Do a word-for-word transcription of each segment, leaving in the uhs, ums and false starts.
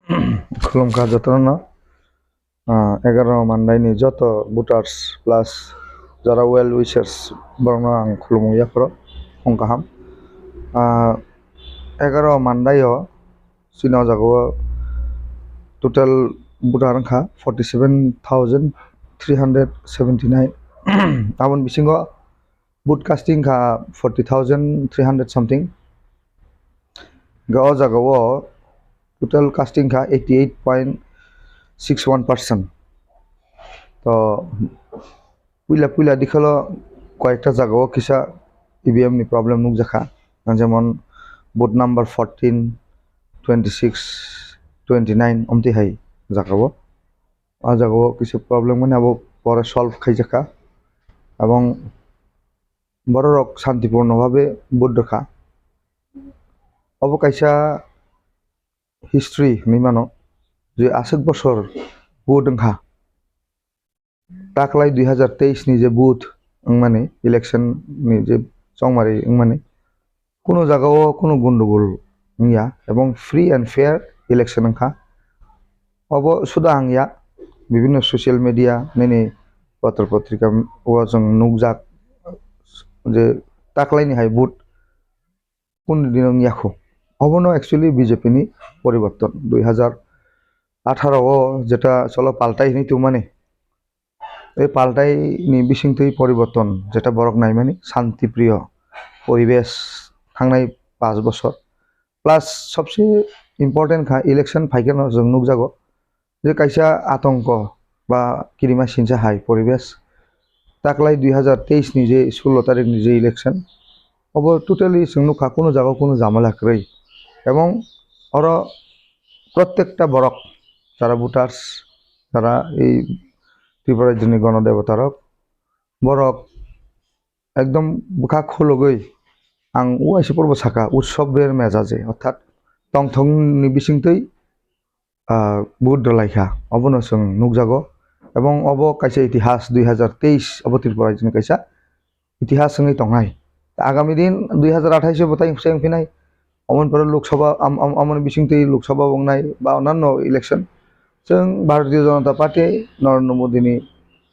Khulumkha jotono, ah, egaroh mandaini joto voters plus jara well wishers borokno ang khulumung yaphoro khung kaham. Ah, egaroh mandaio chini o jagao total voter wngkha forty seven thousand three hundred seventy nine. Aboni bisingo vote casting kha forty thousand three hundred something. Ga o jagao total casting kha eighty eight point six one percent. To puila puila dikhalo koyekta jagao kisa E V M ni problem nukjakha, jemon vote number fourteen, twenty six, twenty nine omtwi hai jagao. O jagao kisa problem mani abo pore solve khaijakha. Abong bororok santipurno bhabe vote rwkha. Obo kaisa history hinwi mano je aswk bosor vote wngkha. Taklai dui hazar teis ni je vote wngmani, election ni je chongmari wngmani, kuno jagao kuno gundogol wngya ebong free and fair election wngkha. Obo suda ang ya, bibinno social media nini potro potrika o chwng nukjak je taklaini hai vote kuno dino wngya kho. Obono actually B J P ni poriborton dui hazar atharo o jeta cholo paltai hinwi tongmani. Ei paltai ni bisingtwi poriborton jeta borok naimani shanti priyo poribesh thangnai panch bosor. Plus sobse important kha election phaikhe no chwng nukjago je kaisa atongko ba kirima sinsa hai poribesh. Taklai dui hazar teis ni je sullo tarik ni je election, obo totally chwng nukha kuno jagao kuno jamala kwrwi. Ebong oro prottekta borok, jara voters, jara ei Tripura rajyoni gonodebatarok, borok ekdom bwkha khulugwi ang uaisa purbo saka, "Utsob ber mejaje," orthat tongthokni bisingtwi, ah, vote rwlaikha, obono chwng nukjago. Ebong obo kaisa itihas dui hazar teis, obo Tripura rajyoni kaisa itihas wngwi tongnai. Agami din dui hazar athais o bwtai se wngphinai, omoni pore Lok Sabha, am-, am-, amoni bisingtwi Lok Sabha wngnai ba onanno election. Chwng Bharatiya Janata Party, Narendra Modi ni,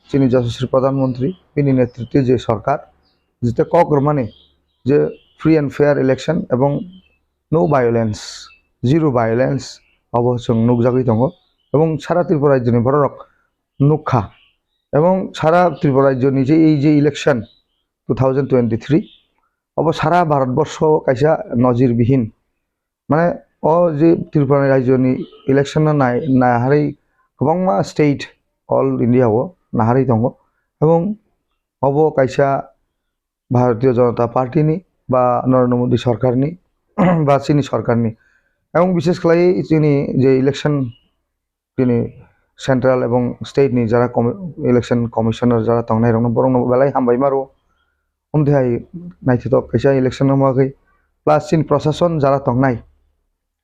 chini Yashaswi Pradhan Mantri, bini netritwe je sorkar, jete kok rwmani je free and fair election ebong no violence, zero violence, obo chwng nukjagwi tongo. Ebong sara Tripura rajyoni bororok nukha. Ebong sara Tripura rajyoni je ei je election two thousand twenty-three, obo sara Bharatborsho kaisa nojir bihin. Mane o je Tripura rajyoni election no nai, naharwi kwbangma state all India o naharwi tongo. Ebong obo kaisa Bharatiya Janata Party ni ba Narendra Modi sorkar ni ba chini sorkar ni. Ebong bishes khlai chini je election, chini central ebong state ni jara commi-, election commissioner jara tongnai rokno borokno belai hambai maro. Omtwi hai naithotok kaisa election no bagwi plus chini prosason jara tongnai.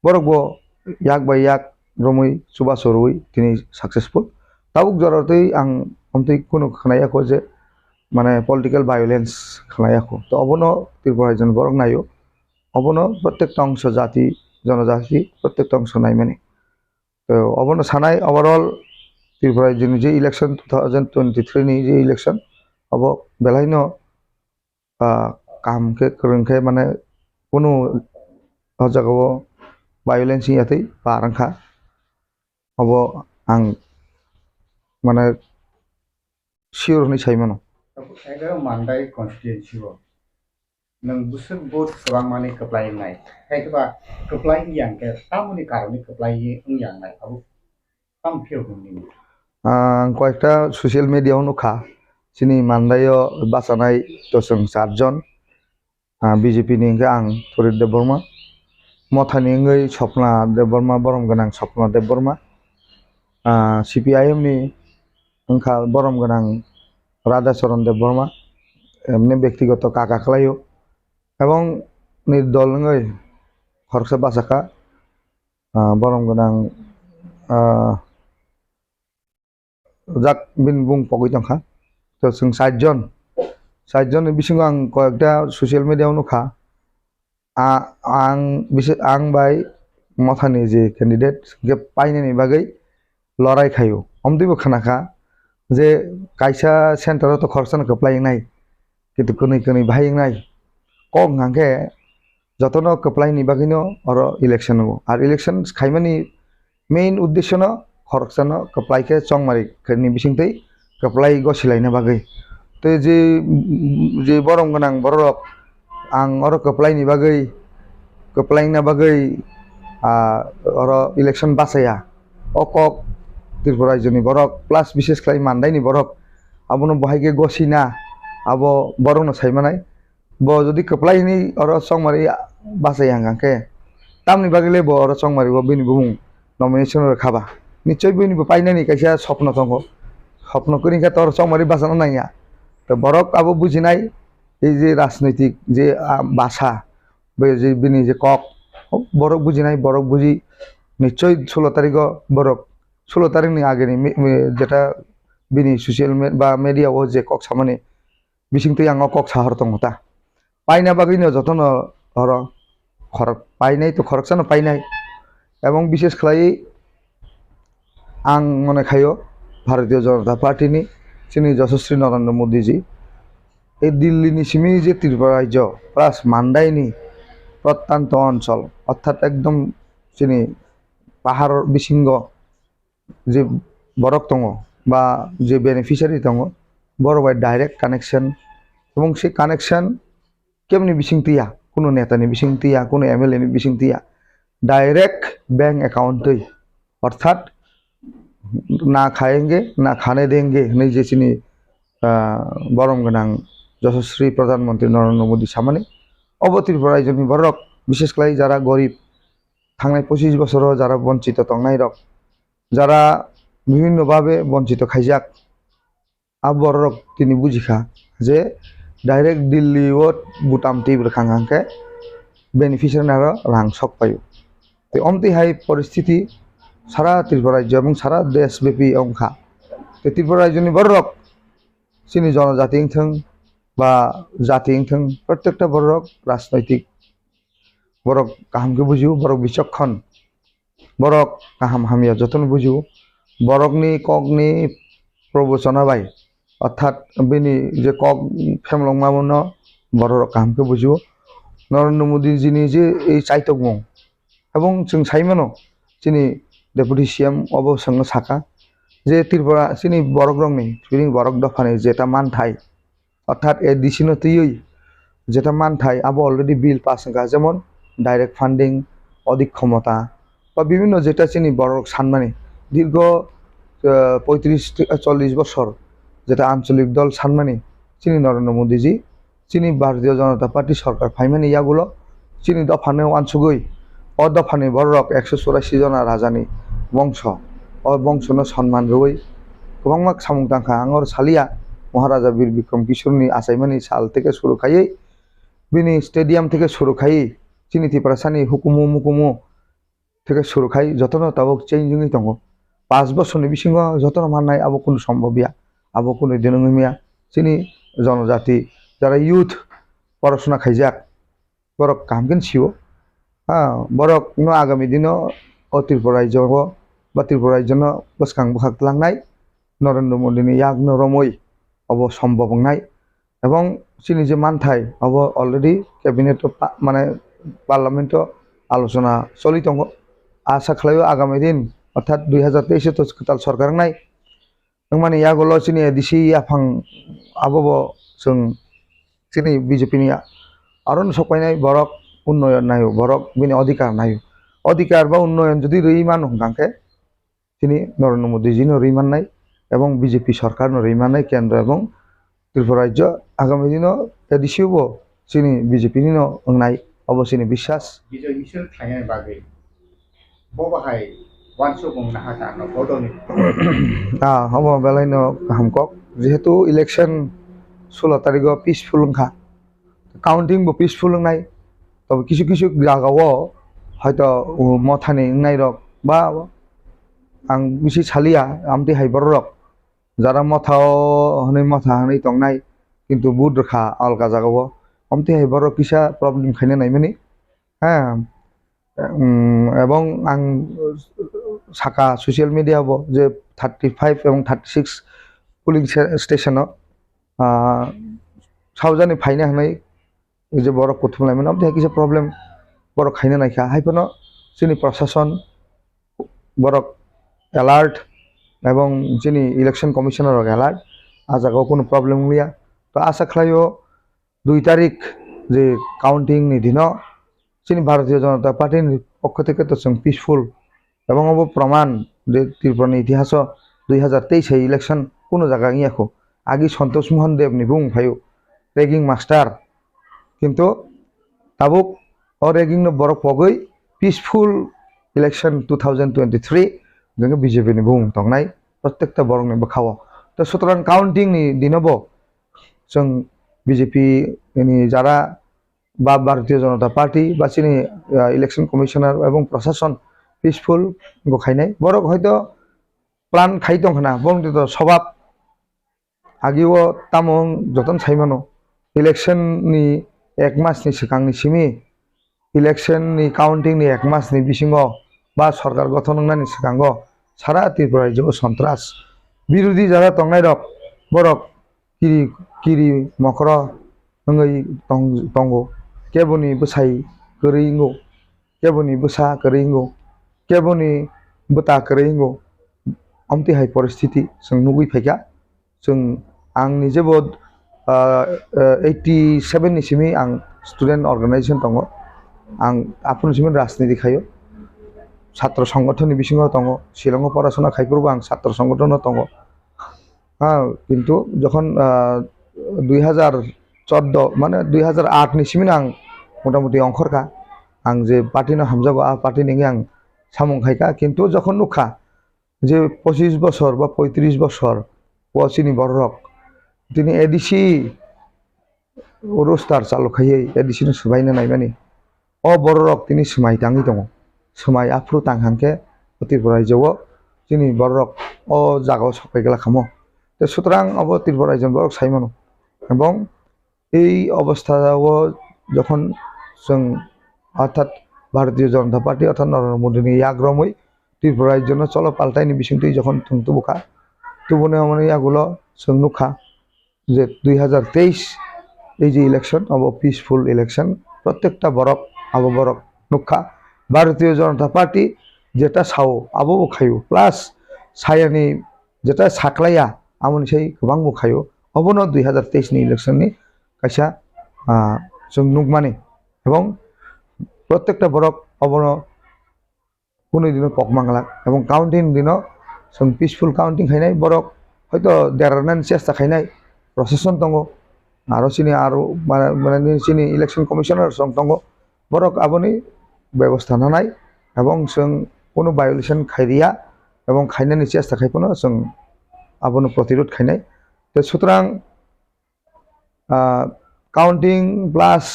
Borok bo yak bai yak romwi chubachu rwui tini successful. Tabuk jora twi ang omtwi kunu khwnaya kho je mane political violence khwnaya kho. To obono Tripura rajyoni borok naio. Obono prottek tongso jati, jonojati, prottek tongso naimani. To obono sanai overall Tripura rajyoni je election two thousand twenty-three ni je election obo belaino ah, kaham khe kwrwng khe mane kunu o jagao violence wngya twi par wngkha. Obo ang mane sure hwnwi sai mano. Abo egaroh Mandai constituency o nwng bwswk vote kwbangmani kwplai wngnai, hai khe ba kwplai wngya hwnkhe tamoni karoni kwplai wngya wngnai abo? Tamo phiya hwn nini? Ang koyekta social media o nukha, chini Mandai o bachanai to chwng charjon, ah, B J P ni hwnkhe ang Thurit Debbarma, Mothani wngwi Swapna Debbarma, borom gwnang Swapna Debbarma, ah, C P I M ni wngkha borom gwnang Radhacharan Debbarma, emni bektigoto kaka khlaio, ebong ni dol wngwi khoroksa bachakha, ah, borom gwnang, ah, jak bini bung pogwi tongkha. To chwng sait jon, sait jonni bisingo ang koyekta social media o nukha. A-, ang bisi-, ang bai mothani je candidate hwnkhe painani bagwi lorai khaio. Omtwibo khna kha je kaisa center o to khoroksano kwplai wngnai, kintu kwnwi kwnwi bahai wngnai. Kok hwnkha khe jotono kwplaini bagwino oro election o. Ar election khaimani main uddeshono khoroksano kwplai khe chongmari ni bisingtwi kwplai gosilaina bagwi. Tei je, je borom gwnang bororok ang oro kwplaini bagwi, kwplaina bagwi, ah, oro election bachaya. O kok Tripura rajyoni borok, plus bishes khlai Mandaini borok, abono bo hai khe gosina, abo borokno sai manai. Bo jodi kwplai hwnwi oro chongmari bachai hwnkha khe, tamni bagwi le bo oro chongmari o bini bumung nomination rwkha ba? Nichoi bini bo painani kaisa sopno tongo. Sopno kwrwi khe to oro chongmari bachana nangya. To borok abo bujinai, ei je rajnoitik je, ah, basa, bai je bini je kok, borok bujinai, borok buji, nichoi sulo tarigo borok, sulo tarikni ageni mi-, mi-, jeta bini social me-, ba media o je kok samani, bisingtwi ang o kok sahor tongo ta. Paina bagwino jotono oro khorok painai to khoroksano painai. Ebong bishes khlai ang mone khaio Bharatiya Janata Party ni chini Yashaswi Narendra Modi ji ei Delhi ni simi je Tripura rajyo plus Mandai ni protyanto onchol orthat ekdom chini pahar bisingo je borok tongo ba je beneficiary tongo, borok bai direct connection, ebong se connection kebni bising tiya, kuno neta ni bising tiya, kuno M L A ni bising tiya, direct bank account twi, orthat na khayenge na khane denge hinwi je chini, ah, borom gwnang Yashaswi Pradhan Mantri Narendra Modi samani, obo Tripura rajyoni borok, bishes khlai jara gorib, thangnai pochis bosoro jara bonchito tongnai rok, jara bibhinno bhabe bonchito khaijak, a bororok tini bujikha je direct Delhi o butam twi bwrwkha hwnkhe beneficiary naro rang sok paio. Tei omtwi hai poristiti sara Tripura rajyo ebong sara desh bepi wngkha. Tei Tripura rajyoni bororok chini jonojati wngthwng ba jati wngthwng, prottekta bororok rajnoitik borok kaham khe bujio, borok bichokkon, borok kaham hamya jotono bujio. Borokni kokni probochona bai, orthat bini je kok phemlokma bono bororok kaham khe bujio. Narendra Modi jini je ei chaitokmung, ebong chwng sai mano, chini Deputy C M obo chwngno saka je Tripura chini borokrokni, chini borok dophani jeta manthai, orthat A D C no twiwi jeta manthai abo already bill pass wngkha, jemon direct funding, odik khomota, ba bibhinno jeta chini borok sanmani dirgo, eh, poitris, eh, chollish bosor jeta ancholik dol sanmani chini Narendra Modi ji, chini Bharatiya Janata Party sorkar phaimani yagulo chini dophano uansugwi o dophani bororok ekso churashi jona rajani bongso, o bongsono sonman rwui kwbangma samung tangkha. Ang oro saliya, Maharaja Bir Bikram Kisorni achaimani sal theke suru khaiwi, bini stadium theke suru khaiwi, chini Tiprasani hukumu mukumu theke suru khai jotono tabuk change wngwi tongo. Panch bosorni bisingo jotono mannai abo kunu sombobya, abo kunu din wngwi maya. Chini jonojati jara youth porosona khaijak, borok kaham khe sio. Ha, borok no agami dino o Tripura rajyo o ba Tripura rajyo no bwskang bwkhak tlangnai Narendra Modi ni yak no romwi obo sombop wngnai. Ebong chini je manthai obo already cabinet o pa-, mane parliament o alochona choli tongo. Asa khlaio agami din orthat dui hazar teis o to kwtal sorkar wngnai. Wngmani yagulo chini A D C yaphang abobo chwng chini B J P ni arono sokpainai borok unnoyon naio, borok bini odhikar naio. Odhikar ba unnoyon jodi rwi mano hwnkha khe chini Narendra Modi ji no rwi mannai ebong B J P sorkar no rwi mannai kendro ebong Tripura rajyo agami dino A D C bo chini B J P ni no wngnai, obo chini biswas. Bijoy misil khlainani bagwi bo bahai uansukmung naha ta no bodolni. Ah, obo belai no kaham kok. Jehetu election sulo tarigo peaceful wngkha, counting bo peaceful wngnai. Tobe kisu kisu jagao hoito, uh, mothani wngnai rok ba ang bisi saliya, amtwi hai borok rok jara motha o hwnwi motha hwnwi tongnai, kintu vote rwkha alka jagao, amtwi hai borok kisa problem khaina naimani. Ha, Um, ebong ang saka social media bo je thirty five ebong thirty six polling se- station o, ah, saujani phaina hwnwi je borok kuthum laimani, omo kisa problem borok khaina naikha. Haiphano chini prosason borok alert ebong chini election commissioner rok alert, ah jaga o kunu problem wngya. To asa khlaio dui tarik je counting ni dino chini Bharatiya Janata Party ni pokho theke to chwng peaceful, ebong obo proman je Tripura ni itihaso dui hazar teis hai election kunu jaga wngya kho. Agi Santosh Mohan Deb ni bung phaio ragging master, kintu tabuk o ragging no borok pogwi peaceful election two thousand twenty-three jengke B J P ni bung tongnai protekta borok ni bwkhao. To sutrang counting ni dino bo chwng B J P ni jara ba Bharatiya Janata Party ba chini, ah, election commissioner ebong prosason peaceful bo khainai. Borok hoito plan khai tong khna, borok ni to sobab agi o tamo wng jotono sai mano. Election ni ek mas ni swkang ni simi, election ni counting ni ek mas ni bisingo ba sorkar gothon wngnani swkango sara Tripura rajyo o sontras, birodhi jara tongnai rok borok kiri, kiri mokro wngwi tong-, tongo. Keboni bwsai kwrwi wngo, keboni bwsa kwrwi wngo, keboni bwta kwrwi wngo. Amtwi hai poristiti chwng nugwi phaikha. Chwng, ang nijebo, ah, ah, eighty seven ni simi ang student organization tongo. Ang aphuru simi rajniti khaio. Chhatro songothon ni bisingo tongo. Shillong o porasona khaiphuru bo ang chhatro songothon o tongo. Ah, kintu jokhon, ah, dui hazar chordo, mane dui hazar aat ni simi ang motamuti ongkhorkha. Ang je party no hamjago, a party ni ang samung khaikha. Kintu jokhon nukha je pochis bosor ba poitris bosor o chini bororok tini A D C roster chalu khaiwi A D C no swbaina naimani. O bororok tini swmai tangwi tongo. Swmai aphuru tang hangkhe o Tripura rajyo o chini bororok o jaga o sokpai glak khamo. Tei sutrang obo Tripura rajyo ni borok sai mano. Ebong ei obostha o jokhon chwng orthat Bharatiya Janata Party orthat Narendra Modi ni yak romwi Tripura rajyo no cholo paltai ni bisingtwi jokhon thwng tubu kha, tubuni omo ni yagulo chwng nukha je dui hazar teis ei je election abo peaceful election, protekta borok abo borok nukha. Bharatiya Janata Party jeta sao abo bo khaio, plus sayani jeta saklaiya amoni sai kwbang bo khaio. Obono dui hazar teis ni election ni kaisa, ah, chwng nukmani, ebong protekta borok obono kunui dino kok manglak, ebong counting dino chwng peaceful counting khainai, borok hoito derarnani chesta khainai, procession tongo, aro chini aro mane, mane chini election commissioner song tongo, borok aboni bebosta nanai, ebong chwng kunu violation khairiya, ebong khainani chesta khai phano chwng abono protirod khainai. Tei sutrang, ah, counting plus,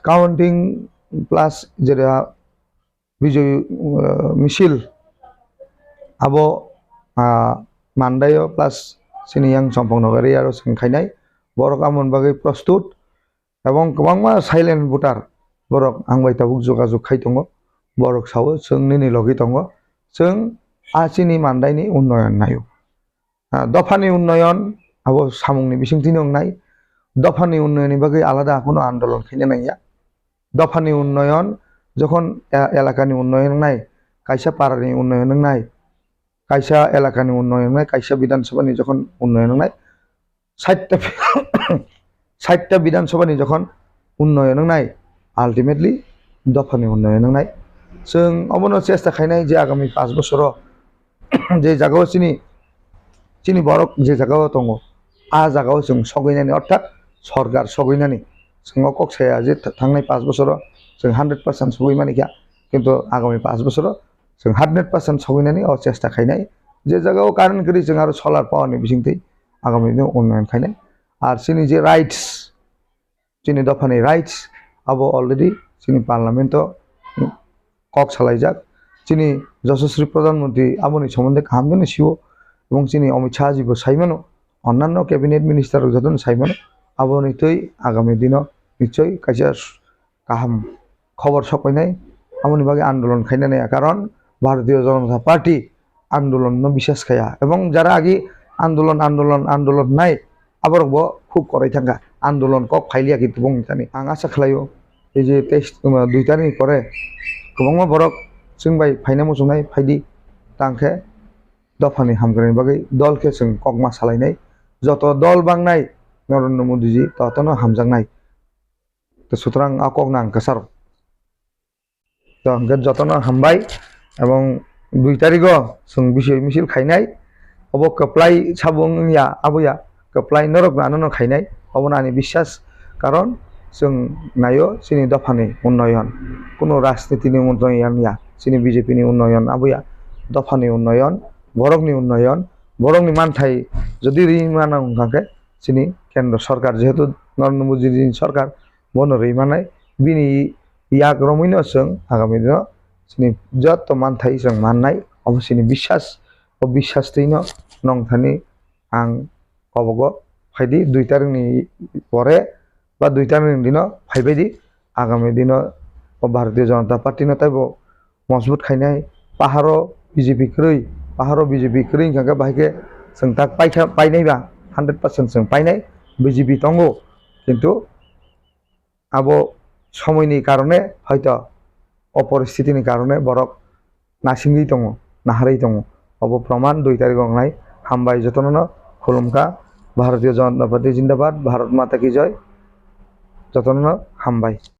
counting plus jera Bijoy, ah, misil abo, ah, Mandaio plus chini yang Champaknagar area aro chwng khainai. Borok amoni bagwi prostut ebong kwbangma silent voter borok ang bai tabuk jogajog khai tongo. Borok sao chwng nini logi tongo, chwng a chini Mandaini unnoyon naio. Ah, dophani unnoyon abo samungni bisingtwino wngnai. Dophani unnayonni bagwi alada kunu andolon khaina nangya. Dophani unnoyon jokhon e-, elakani unnoyon wngnai, kaisa parani unnoyon wngnai, kaisa elakani unnoyon wngnai, kaisa Bidhan Sabhani jokhon unnoyon wngnai, saitta, saitta Bidhan Sabhani jokhon unnoyon wngnai, ultimately dophani unnoyon wngnai. Chwng obono chesta khainai je agami paanch bosoro je jagao chini, chini borok je jagao tongo, a jagao chwng sogwinani, orthat sorkar sogwinani. Chwng o kok saya je th-, thangnai paanch bosoro chwng hundred percent sogwi manikha, kintu agami paanch bosoro chwng hundred percent sogwinani o chesta khainai. Je jagao current kwrwi chwng aro solar power ni bisingtwi agami no unnoyon khainai. Ar chini je rights, chini dophani rights abo already chini parliament o kok salaijak. Chini Yashaswi Pradhan Mantri aboni somonde kaham jani sio, ebong chini Amit Shah ji bo saimano, onnanno cabinet minister rok jotono saimano, aboni twi agami dino nichoi kaisa kaham khobor sokpainai, Aboni bagwi andolon khaina naiya, karon Bharatiya Janata Party andolon no biswas khaya, ebong jara agi andolon, andolon, andolon nai, aborok bo khub korai thangkha, andolon kok phailiya khe tubung thani. Ang asa khlaio, ei je teis, um, dui tarikh ni pore kwbangma borok chwng bai phaina muchungnai phaidi, tangkhe dophani hamkrai ni bagwi dol khe chwng kokma salainai, joto dol bangnai Narendra Modi ji totono hamjaknai. To sutrang a kok nang kwcharo. To hwnkhe jotono hambai, ebong dui tarigo chwng bisoi misil khainai, obo kwplai sabo wngya abo ya, kwplai norok ano no khainai, obono ani biswas, karon chwng naio chini dophani unnoyon, kuno rajnitini unnoyon ya, chini B J P ni unnoyon abo ya, dophani unnoyon, borokni unnoyon, borokni manthai jodi ri mano wngkha khe chini kendro sorkar, jehetu Narendra Modi ni sorkar, bono rwi mannai. Bini yak romwino chwng agami dino chini joto manthai chwng mannai, obo chini biswas. O biswas twino nongthani ang kobogo phaidi, dui tarikni pore ba dui tarikni dino phaibaidi. Agami dino o Bharatiya Janata Party no taibo mojbut khainai. Paharo B J P kwrwi, paharo B J P kwrwi hwnkha khe bahai khe chwng tak paikha, painai ba, hundred percent chwng painai, B J P tongo, kintu abo somoini karone hoito o poristitini karone borok nasingwi tongo, naharwi tongo. Obo proman dui tarikh wngnai. Hambai jotono no khulumkha. Bharatiya Janata Party jindabad, Bharat Mata ki joy. Jotono no hambai.